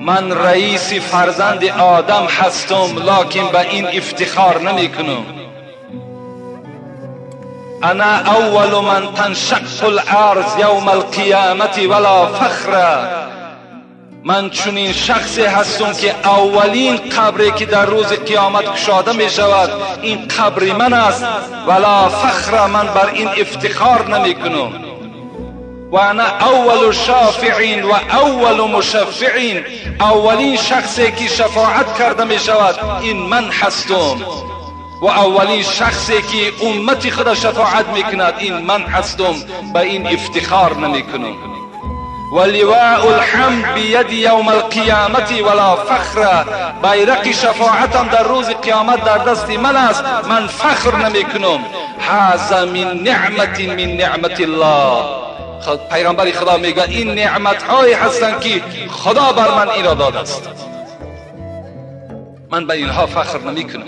من رئیس فرزند آدم هستم، لکن به این افتخار نمی کنم. انا اول من تنشق الارض یوم القیامت ولا فخر. من چنین شخصی هستم که اولین قبری که در روز قیامت کشاده می شود این قبر من است، ولا فخر، من بر این افتخار نمی کنم. و انا اول شافع و اول مشفع، اولین شخصی که شفاعت کرده می شود این من هستم، و اولین شخصی که امت خود شفاعت می کند این من هستم، به این افتخار نمی کنم. و لواء الحمد بید یوم القیامت ولا فخر، بیرق شفاعتم در روز قیامت در دست من است، من فخر نمی کنم. هذا من نعمت من نعمت الله. پیغمبر خدا میگه این نعمت های هستند که خدا بر من این را داده است، من به اینها فخر نمی کنم.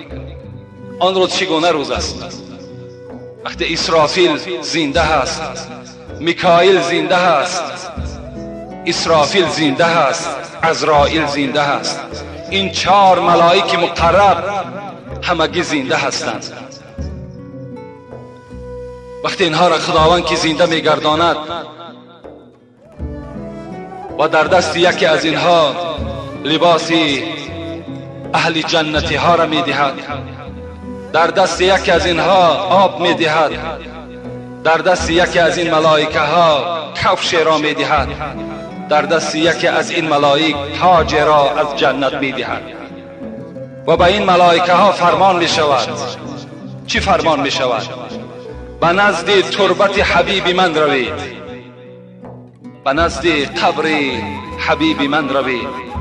آن روز چگونه روز است؟ وقتی اسرافیل زنده هست، میکائیل زنده هست، اسرافیل زنده هست، عزرائیل زنده هست، این چهار ملائک مقرب همگی زنده هستند. وقتی اینها را خداوند که زنده میگرداند و در دست یکی از اینها لباس اهل جنتی ها را میدهد، در دست یکی از اینها آب میدهد، در دست یکی از این ملائکه ها کفش را میدهد، در دست یکی از این ملائک تاج را از جنت میدهد و به این ملائکه ها فرمان میشود. چی فرمان میشود؟ به نزد تربت حبیب من روید، به نزد قبر حبیب من روید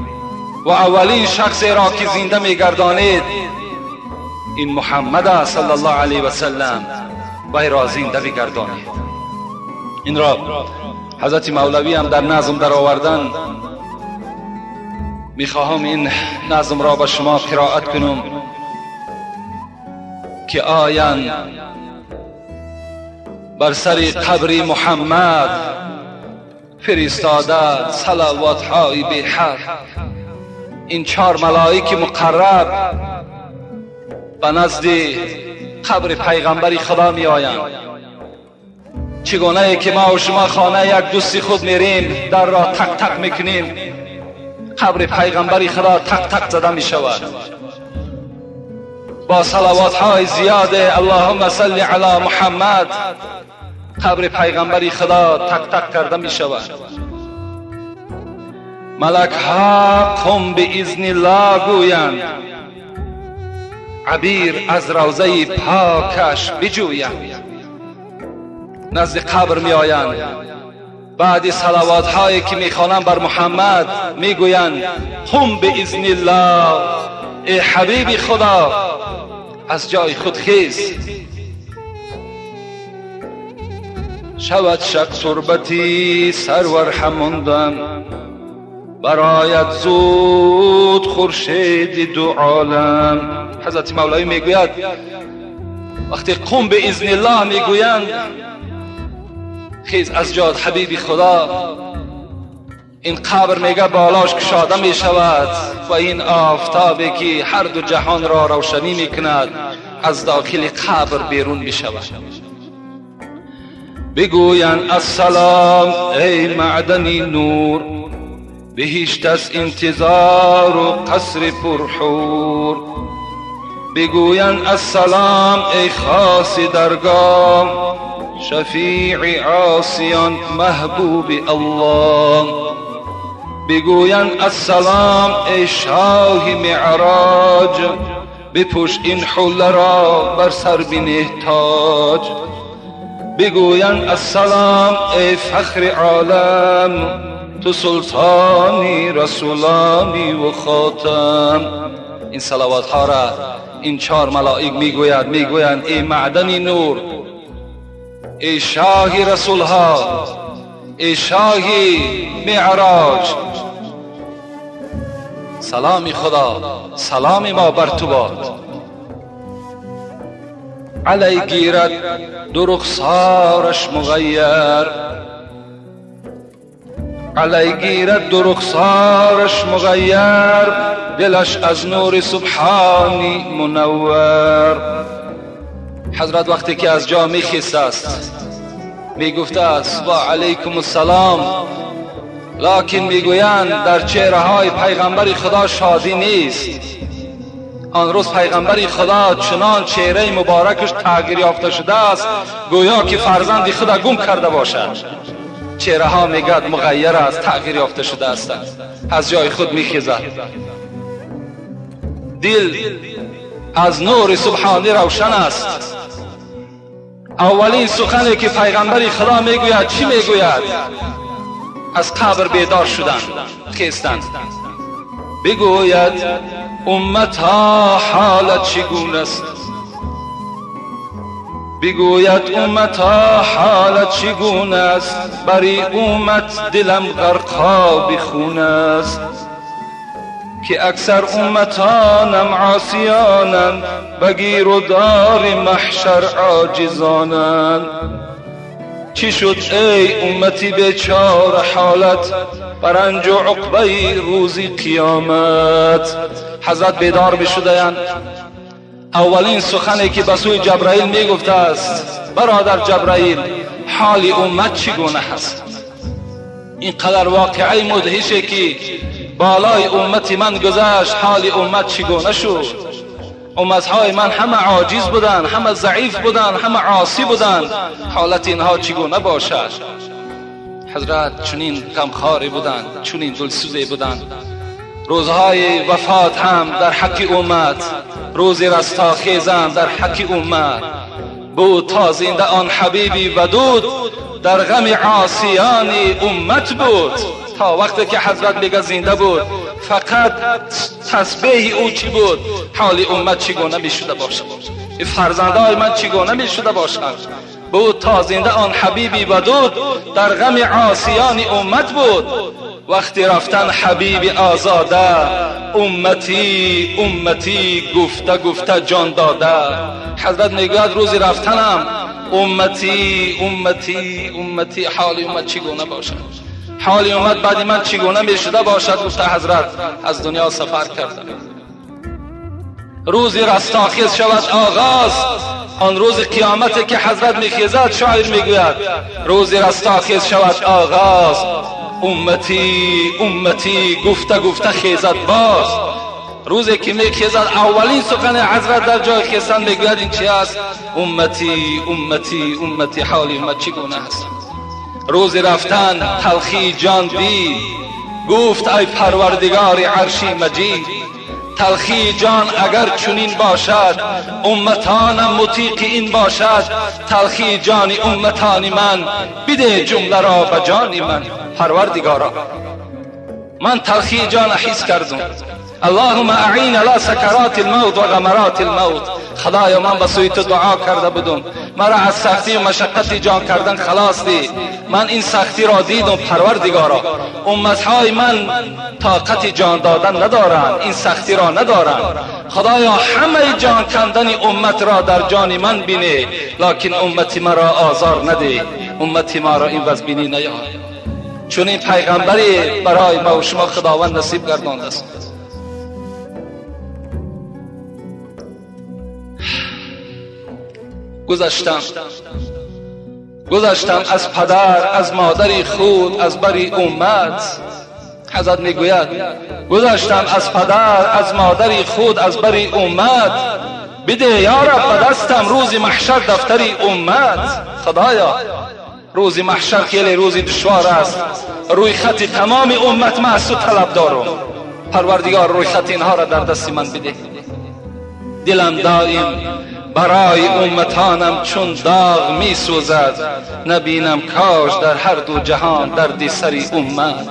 و اولین شخص را که زنده میگردانید این محمد صلی الله علیه و سلم، وی را زنده بگردانید. این را حضرت مولوی هم در نظم در آوردن. میخواهم این نظم را به شما قرائت کنم که آیند بر سر قبر محمد فرستاده صلوات های بی حد. این چهار ملائک مقرب به نزد قبر پیغمبر خدا می آیند. چگونه ای که ما و شما خانه یک دوستی خود میریم، در را تق تق میکنیم، قبر پیغمبر خدا تق تق زده می شود با صلوات های زیاد اللهم صل علی محمد. قبر پیغمبر خدا تق تق کرده می شود. ملک ها قم باذن الله گویند، عبیر از روضه پاکش بجویند. نزد قبر می آیند، بعد صلوات هایی که می خوانند بر محمد می گویند قم باذن الله، ای حبیب خدا از جای خود خیز. شود شق تربتی سرور هماندم، برایت زود خورشید دو عالم. حضرت مولوی میگوید وقتی قم به اذن الله میگویند خیز از جاد حبیب خدا، این قبر میگه بالاش کشاده میشود و این آفتابی که هر دو جهان را روشنی میکند از داخل قبر بیرون میشود. بگویند السلام ای معدن نور، بهشت از انتظار و قصر پرحور. بگویند السلام ای خاص درگاه، شفیع عاصیان محبوب الله. بگویند السلام ای شاه معراج، بپوش این حله را بر سر بنه تاج. بگویند السلام ای فخر عالم، تو سلطانی رسولانی و خاتم. این صلوات ها را این چهار ملائک میگوید، میگویند ای معدن نور، ای شاه رسول ها، ای شاه معراج، سلام خدا سلام ما بر تو باد. علی گیرد دو رخسارش مغیر، علی گیرد دو رخسارش مغیر، دلش از نور سبحانی منور. حضرت وقتی که از جا میخیست است میگفته است و علیکم السلام، لکن میگویند در چهره های پیغمبر خدا شادی نیست. آن روز پیغمبر خدا چنان چهره مبارکش تغییر یافته شده است گویا که فرزند خدا گم کرده باشد. چهره ها میگد مغیر است، تغییر یافته شده است. از جای خود میخیزد، دل از نور سبحانی روشن است. اولین سخنی که پیغمبر خدا میگوید چی میگوید؟ از قبر بیدار شدن خیستند، بگوید امت ها حالت چگونه است، بگوید امت ها حالت چگونه است، بری امت دلم غرقاب خون است. که اکثر امتانم عاصیانند، بگیر و دار محشر عاجزانند. چی شد ای امتی بیچاره حالت، برنج و عقبه روزی قیامت. حضرت بیدار بشدند، اولین سخنی که به سوی جبرائیل میگفته است برادر جبرائیل حال امت چگونه هست؟ اینقدر واقعه مدهشه که بالای امت من گذشت، حال امت چگونه شد؟ امتهای من همه عاجز بودن، همه ضعیف بودن، همه عاصی بودن، حالت اینها چگونه باشد؟ حضرت چنین غمخواری بودند، چنین دلسوزی بودند. روزهای وفات هم در حق امت، روز رستاخیز هم در حق امت بود. تا زنده آن حبیبی ودود، در غم عاصیان امت بود. تا وقتی که حضرت میگه زنده بود، فقط تسبیح او چی بود؟ حال امت چگونه میشده باشد، فرزندای من چگونه میشده باشند؟ بود تا زنده آن حبیبی ودود، در غم عاصیان امت بود. وقتی رفتن حبیب آزاده، امتی امتی گفته گفته جان داده. حضرت میگوید روزی رفتنم امتی امتی امتی، حال امت چگونه باشد، حال امت بعد من چگونه میشده باشد؟ گفته حضرت از دنیا سفر کرده. روزی رستاخیز شود آغاز، آن روز قیامت که حضرت میخیزد. شاعر میگوید روزی رستاخیز شود آغاز، امتی امتی گفته گفته خیزد باز. روزی که میخیزد اولین سخن حضرت در جای خیزن میگوید این چی است؟ امتی امتی امتی، حال امت چگونه است؟ روز رفتن تلخی جان دید، گفت ای پروردگار عرشی مجید. تلخی جان اگر چنین باشد، امتانم مطیق این باشد. تلخی جان امتان من، بده جمله را به جان من. پروردگارا من تلخی جان حس کردم. اللهم اعین علی سکرات الموت و غمرات الموت. خدایا من به سوی تو دعا کرده بودم، مرا از سختی و مشقت جان کردن خلاص دی. من این سختی را دیدم پروردگارا، امتهای من طاقت جان دادن ندارند، این سختی را ندارند. خدایا همه جان کندن امت را در جان من بینه، لکن امت مرا آزار نده، امت ما را این وضع بینی نیار. چون این پیغمبری برای ما و شما خداوند نصیب گردانده است. گذشتم از پدر، از مادر خود، از بری امت. حضرت میگوید گذشتم از پدر، از مادر خود، از بری امت. بده یا رب به دستم روز محشر دفتری امت. خدایا روز محشر خیلی روز دشوار است، روی خط تمام امت من از تو طلب دارم. پروردگار روی خط اینها را در دست من بده. دلم دائم برای امتانم چون داغ می سوزد، نبینم کاش در هر دو جهان دردی سری امت.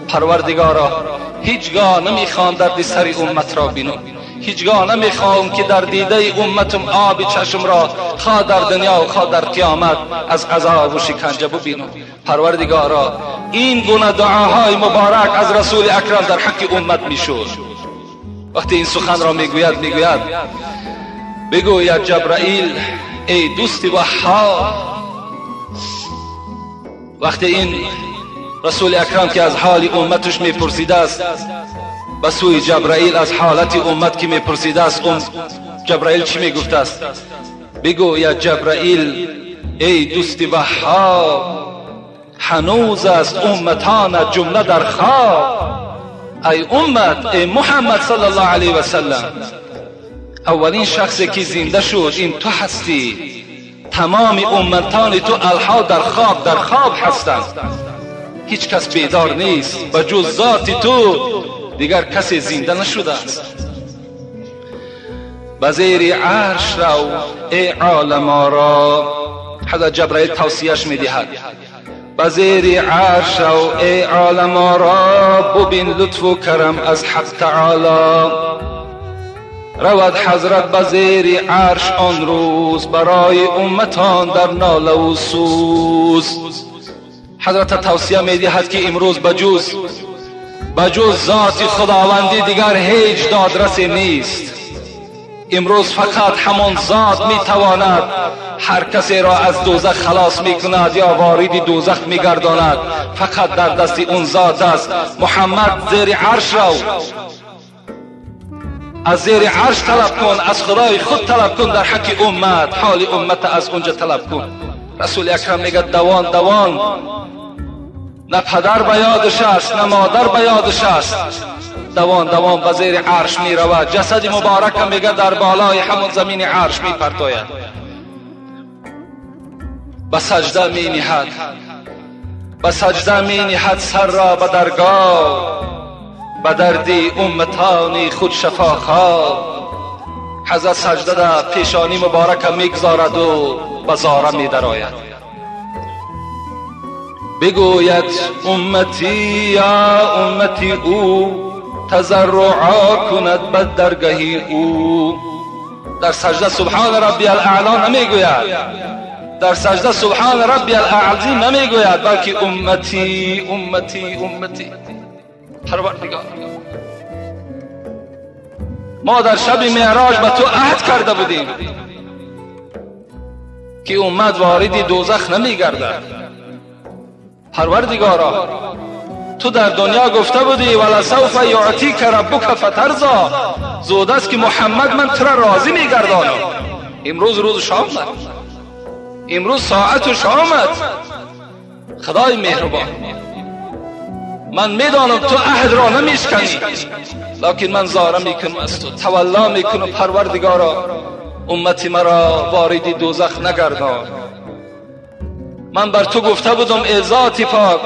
پروردگارا هیچگاه نمیخوام دردی سری امت را بینم، هیچگاه نمیخوام که در دیده امتم آب چشم را خواه در دنیا و خواه در قیامت از عذاب و شکنجه ببینم. پروردگارا این گونه دعاهای مبارک از رسول اکرم در حق امت میشد. وقتی این سخن را میگوید بگوید جبرائیل ای دوست وهاب. وقتی این رسول اکرم که از حال امتش میپرسیده است، به سوی جبرائیل از حالت امت که میپرسیده است، جبرائیل چی میگفته است؟ بگو یا جبرائیل ای دوست وهاب، هنوز است امتان جمله در خواب. ای امت، ای محمد صلی الله علیه و سلم، اولین شخصی که زنده شد این تو هستی. تمام امتان تو الحال در خواب، در خواب هستند. هیچ کس بیدار نیست، به جز ذات تو دیگر کسی زنده نشده است. به زیر عرش رو ای عالم آرا، حضرت جبرائیل توصیهش میدهد. به زیر عرش رو ای عالم آرا، ببین لطف و کرم از حق تعالی. رود حضرت به زیر عرش آن روز، برای امتان در ناله و سوز. حضرت توصیه میدهد که امروز بجز ذات خداوندی دیگر هیچ دادرسی نیست. امروز فقط همان ذات میتواند هر کسی را از دوزخ خلاص میکند یا وارد دوزخ میگرداند. فقط در دست اون ذات است. محمد زیر عرش رو، از زیر عرش طلب کن، از خدای خود طلب کن در حق امت، حال امت از اونجا طلب کن. رسول اکرم میگه دوان دوان، نه پدر به یادش است نه مادر به یادش است. دوان دوان به زیر عرش می رود. جسد مبارک میگه در بالای همون زمین عرش می پرتاید. به سجده می نهد، به سجده می نهد سر را به درگاه، به درد امتان خود شفاخواه. حضرت سجده در پیشانی مبارک میگذارد و به زاره می درآید. بگوید امتی یا امتی او، تضرعا کند به درگه او. در سجده سبحان ربی الاعلی نمیگوید، در سجده سبحان ربی العظیم نمیگوید، بلکه امتی امتی امتی. پروردگار، ما در شب معراج به تو عهد کرده بودیم که امت وارد دوزخ نمیگردد. پروردگارا، تو در دنیا گفته بودی ولسوف یعطیک ربک فترضی، زود است که محمد من تو را راضی میگردانم. امروز روز شام، امروز ساعت شامت. خدای مهربان، من میدانم تو عهد را نمیشکنی، لکن من زاره میکنم از تو، تولا میکنم. پروردگارا، امت مرا وارد دوزخ نگردان. من بر تو گفته بودم ای ذات پاک،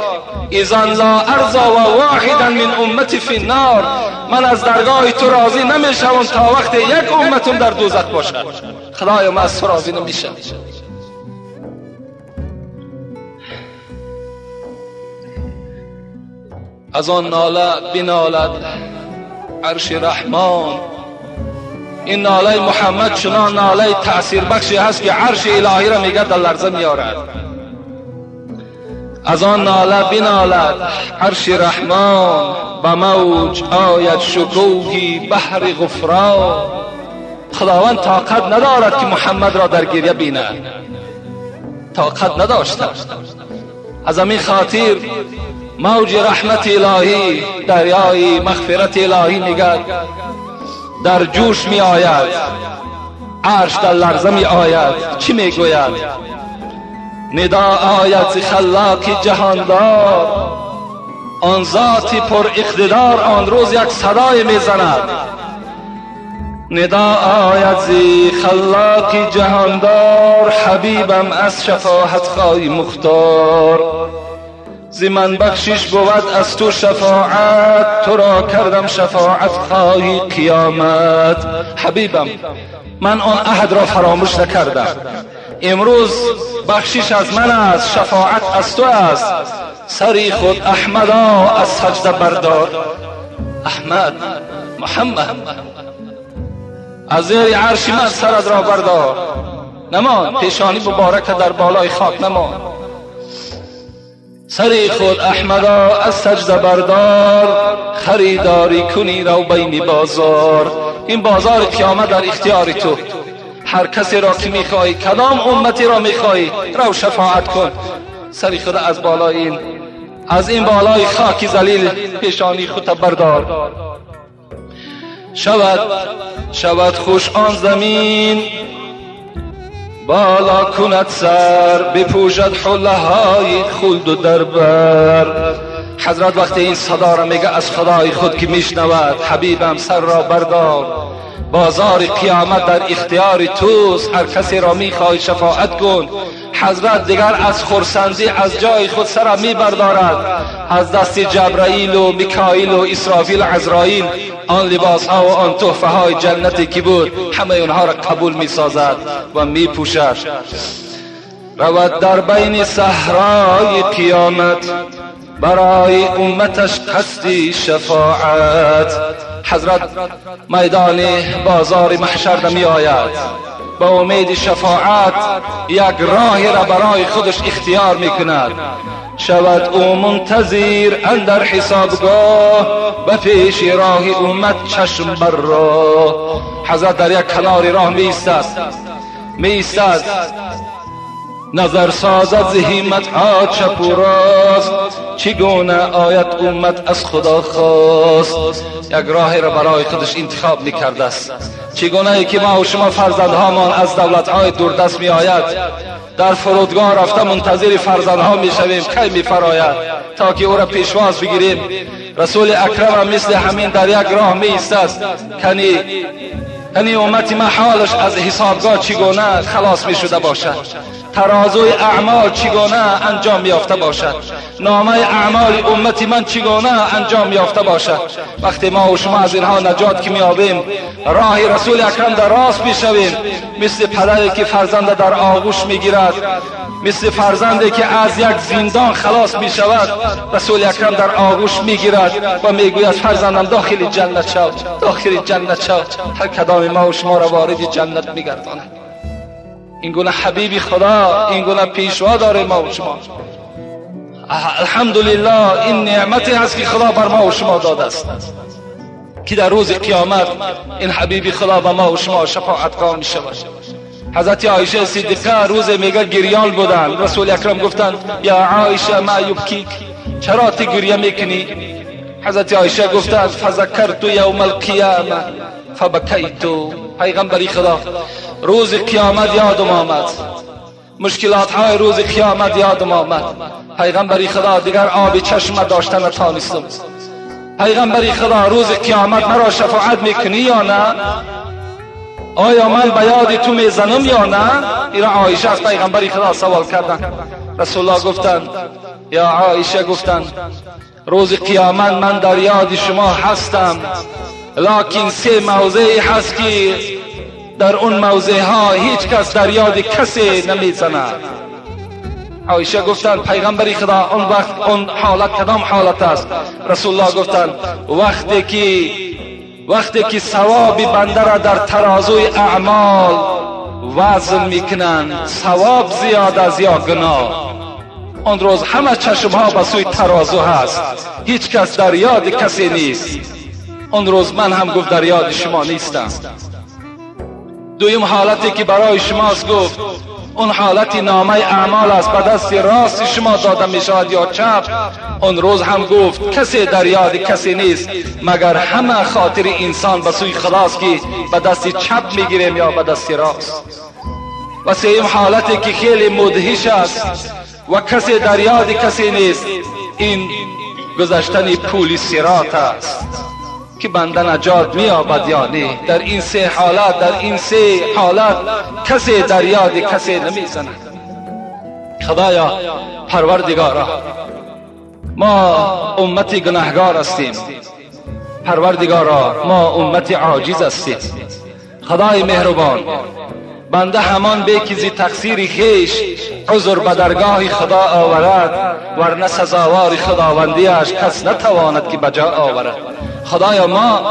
اذن لا ارضا و واحدا من امتی فی النار، من از درگاه تو راضی نمیشوم تا وقت یک امتم در دوزخ باشد. خدایا، من از تو راضی نمیشم. از آن ناله بنالد عرش رحمان. این ناله محمد چنان ناله تأثیر بخشی هست که عرش الهی را میگه در لرزه میارد. از آن ناله بنالد عرش رحمان، به موج آید شکوهی بحر غفران. خداوند طاقت ندارد که محمد را در گریه بیند، طاقت نداشته. از همین خاطر موج رحمت الهی، دریای مغفرت الهی میگد در جوش می آید، عرش در لرزه می آید. چی میگوید؟ ندا آید ز خلاق جهاندار، آن ذات پر اقتدار آن روز یک صدای میزند. ندا آید ز خلاق جهاندار، حبیبم از شفاعت خواهی مختار. ز من بخشش بود از تو شفاعت، تو را کردم شفاعت خواهی قیامت. حبیبم، من آن عهد را فراموش نکردم. امروز بخشش از من است، شفاعت از تو است. سری خود احمدا از سجده بردار. احمد، محمد، از زیر عرش من سرت را بردار. نمان پیشانی مبارک در بالای خاک نمان. سری خود احمدا از سجده بردار، خریداری کنی رو بین بازار. این بازار قیامت در اختیار تو. هر کسی را که میخواهی، کدام امتی را میخواهی، رو شفاعت کن. سری خود از بالای این از این بالای خاک ذلیل پیشانی خود بردار. شود خوش آن زمین، بالا کند سر، بپوشد حله های خلد و دربر. حضرت وقتی این صدا را میگه از خدای خود که میشنود، حبیبم سر را بردار، بازار قیامت در اختیار توست، هر کسی را میخوای شفاعت کن. حضرت دیگر از خرسندی از جای خود سر می بردارد، از دست جبرائیل و میکائیل و اسرافیل و عزرائیل آن لباس ها و آن تحفه های جنتی که بود همه اونها را قبول می سازد و می پوشد. رود در بین صحرای قیامت، برای امتش قصدی شفاعت. حضرت میدان بازار محشر نمی آید، با امید شفاعت یک راه را برای خودش اختیار می کند. شود او منتظر اندر حسابگاه، به پیش راه امت چشم بر راه. حضرت در یک کنار راه می ایستد، نظر سازد ز همت ها چپ و راست، چگونه آید امت از خدا خواست. یک راه را برای خودش انتخاب میکرده است. چگونه ای که ما و شما فرزندهامان از دولتهای دوردست می آید، در فرودگاه رفته منتظر فرزندها می شویم کی می فراید تا که او را پیشواز بگیریم. رسول اکرم مثل همین در یک راه می ایستد، کنی امت ما حالش از حسابگاه چگونه خلاص می شده باشد، ترازوی اعمال چگونه انجام یافته باشد، نامه اعمال امت من چگونه انجام یافته باشد. وقتی ما و شما از اینها نجات که میابیم، راه رسول اکرم در راست میشویم، مثل پدری که فرزند در آغوش میگیرد، مثل فرزندی که از یک زندان خلاص میشود، رسول اکرم در آغوش میگیرد و میگوید فرزندم داخل جنت شو، داخل جنت شو. هر کدام ما و شما را وارد جنت میگرداند. این گونه حبیب خدا، این گونه پیشوا داره ما و شما. الحمدلله این نعمتی هست که خدا بر ما و شما داده است که در روز قیامت این حبیب خدا به ما و شما شفاعت می شود. حضرت عایشه صدیقه روز میگه گریان بودن، رسول اکرم گفتند یا عایشه ما یبکیک، چرا تو گریه میکنی؟ حضرت عایشه گفتند فذکرت یوم القیامه فبکیت. پیغمبری خدا روز قیامت یادم آمد، مشکلات های روز قیامت یادم آمد. پیغمبری خدا دیگر آب چشم داشتن نتانستم. پیغمبری خدا روز قیامت مرا شفاعت میکنی یا نه؟ آیا من به یاد تو میزنم یا نه؟ این را عایشه از پیغمبری خدا سوال کردن. رسول الله گفتند یا عایشه، گفتند روز قیامت من در یاد شما هستم، لکن سه موضعی هست که در اون موضع ها هیچ کس در یاد کسی نمیزند. عایشه گفتند پیغمبری خدا اون وقت اون حالت کدام حالت است؟ رسول الله گفتند وقتی که ثواب بنده را در ترازوی اعمال وزن میکنند، ثواب زیاد از یا گناه، آن روز همه چشم ها به سوی ترازو هست، هیچ کس در یاد کسی نیست. آن روز من هم گفت در یاد شما نیستم. دویم حالتی که برای شماست گفت اون حالت نامه اعمال است، به دست راست شما داده می شود یا چپ. اون روز هم گفت کسی در یاد کسی نیست مگر همه خاطر انسان به سوی خداست که به دست چپ می گیریم یا به دست راست. و سیم حالتی که خیلی مدهش است و کسی در یاد کسی نیست، این گذشتن پول صراط است که بنده نجات می‌یابد یا نه. در این سه حالت، در این سه حالت کسی در یاد کسی نمیزند. خدایا پروردگارا، ما امت گناهگار هستیم، پروردگارا ما امت عاجز هستیم. خدای مهربان، بنده همان به که زی تقصیر خویش عذر به درگاه خدا آورد، ورنه سزاوار خداوندیش کس نتواند که بجا آورد. خدایا ما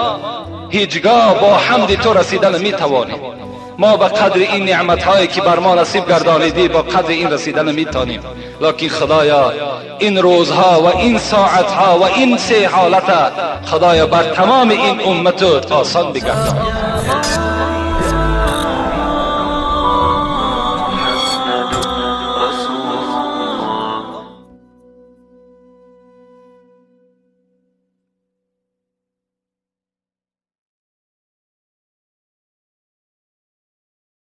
هیچگاه با حمد تو رسیدن نمیتوانیم، ما به قدر این نعمتهایی که بر ما نصیب گردانیدی با قدر این رسیدن نمیتوانیم، لکن خدایا این روزها و این ساعتها و این سه حالت خدایا بر تمام این امت آسان بگردان.